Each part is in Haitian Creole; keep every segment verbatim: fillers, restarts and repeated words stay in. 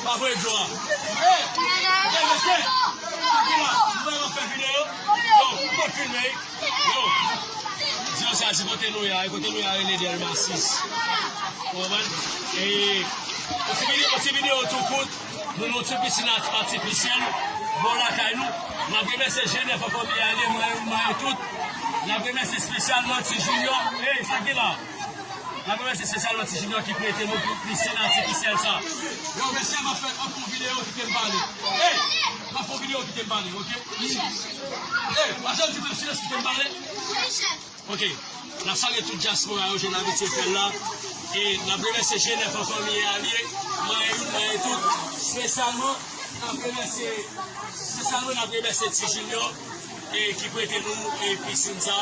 Avoye dlo a. Hey! Hey, mesye! Ki la? Mwen ap fè videyo. Yo, mwen filme. Yo. Di yo sa, di kote nou ye a, kote nou ye a rele Dèlma sis. Ou konprann? E, yon ti videyo, yon ti videyo tou kout. Nou nan yon ti pisin ati-, atifisyèl bò lakay nou. N ap remèsye Jenèf an fanmi a, li mwen, mwen tout. N ap remèsye espesyalman Ti Junior. Hey, sa ki la? N ap remèsye espesyalman Ti Junior ki prete nou pi-, pisin atifisyèl sa. Yo, mesye, m ap fè, m ap fè yon videyo, kite m pale. Hey! M ap fè yon videyo, kite m pale, oke? Hey, pa janm di m silans, kite m pale. Oke. N ap salye tout dyaspora yo, jan n abitye fè l la. E n ap remèsye Jenèf an fanmi a li ye, mwen youn, mwen tout. Espesyalman, n ap remèsye, espesyalman, n ap remèsye Ti Junior, e ki prete nou, e pisin sa,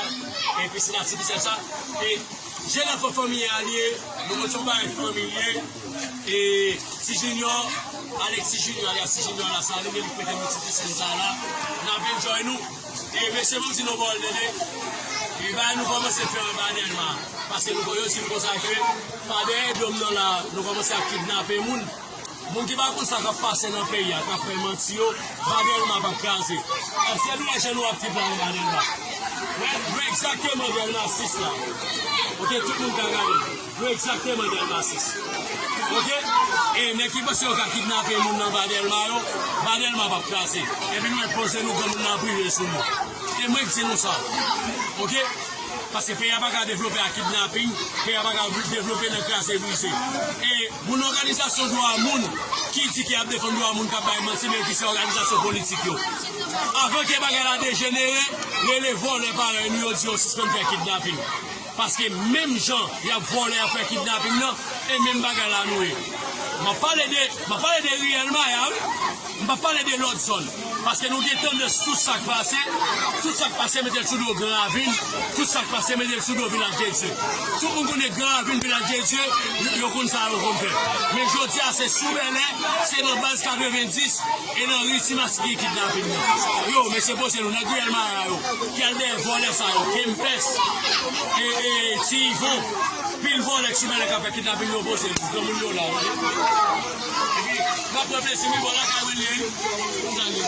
e pisin atifisyèl sa. E Jenèf an fanmi a li ye, nou konn se yon bagay fanmi li ye. E Ti Junior, Alexis Junior, alias Ti Junior la, sa li menm ki prete nou ti pisin sa la. N ap enjoy nou. E mesye, ban m di nou pawòl tande. E bagay nou kòmanse fè anba Dèlma. Paske nou, yo di m konsa ke pa dèyè do m nan la, nou kòmanse ap kidnape moun. Moun ki pa konn sa k ap pase nan peyi a, k ap fè manti yo, pa Dèlma p ap kraze. Èske nou wè jan nou ap kidnape anba Dèlma? Wè, nou egzakteman Dèlma sis la. Oke, tout moun ka gade. Nou egzakteman Dèlma sis. Oke? E nèg ki panse yo ka kidnape moun nan ba Dèlma yo, ba Dèlma p ap kraze. Epi nou enpoze nou granmoun nan prive sou nou. E mwen k di nou sa. Oke? Paske peyi a pa ka devlope ak kidnaping, peyi a pa ka devlope nan kraze brize. E moun òganizasyon dwa moun ki di ke y ap defann dwa moun k ap bay manti, men ki se òganizasyon politik yo. Avan ke bagay la dejenere, rele vòlè parèy nou yo, di yo sispann fè kidnaping. Paske menm jan y ap vòlè, y ap fè kidnaping nan, e menm bagay la nou ye. M ap pale de, m ap pale de riyèl Maya, wi. M p ap pale de lòt zòn. Paske nou gen tandans tout sa k pase, tout sa k pase mete l sou do Gran Ravin, tout sa k pase mete l sou do Vilaj de Dye. Tout moun konnen Gran Ravin, Vilaj de Dye, yo, yo konn sa yo konn fè. Men jodi a se sou Bèlè, se nan baz katrevenndis, e nan ri Ti Masi ki kidnaping nan. Yo, mesye poze nou, nèg riyèl Maya yo, ki al dèyè vòlè sa yo, Kempès, e, e, Ti Ivon, pil vòlè ki sou Bèlè k ap fè kidnaping yo poze nou, granmoun yo la, wi. Epi, n ap pran plezi, wi, bò lakay mwen li ye, wi. Konn sa l ye, wi.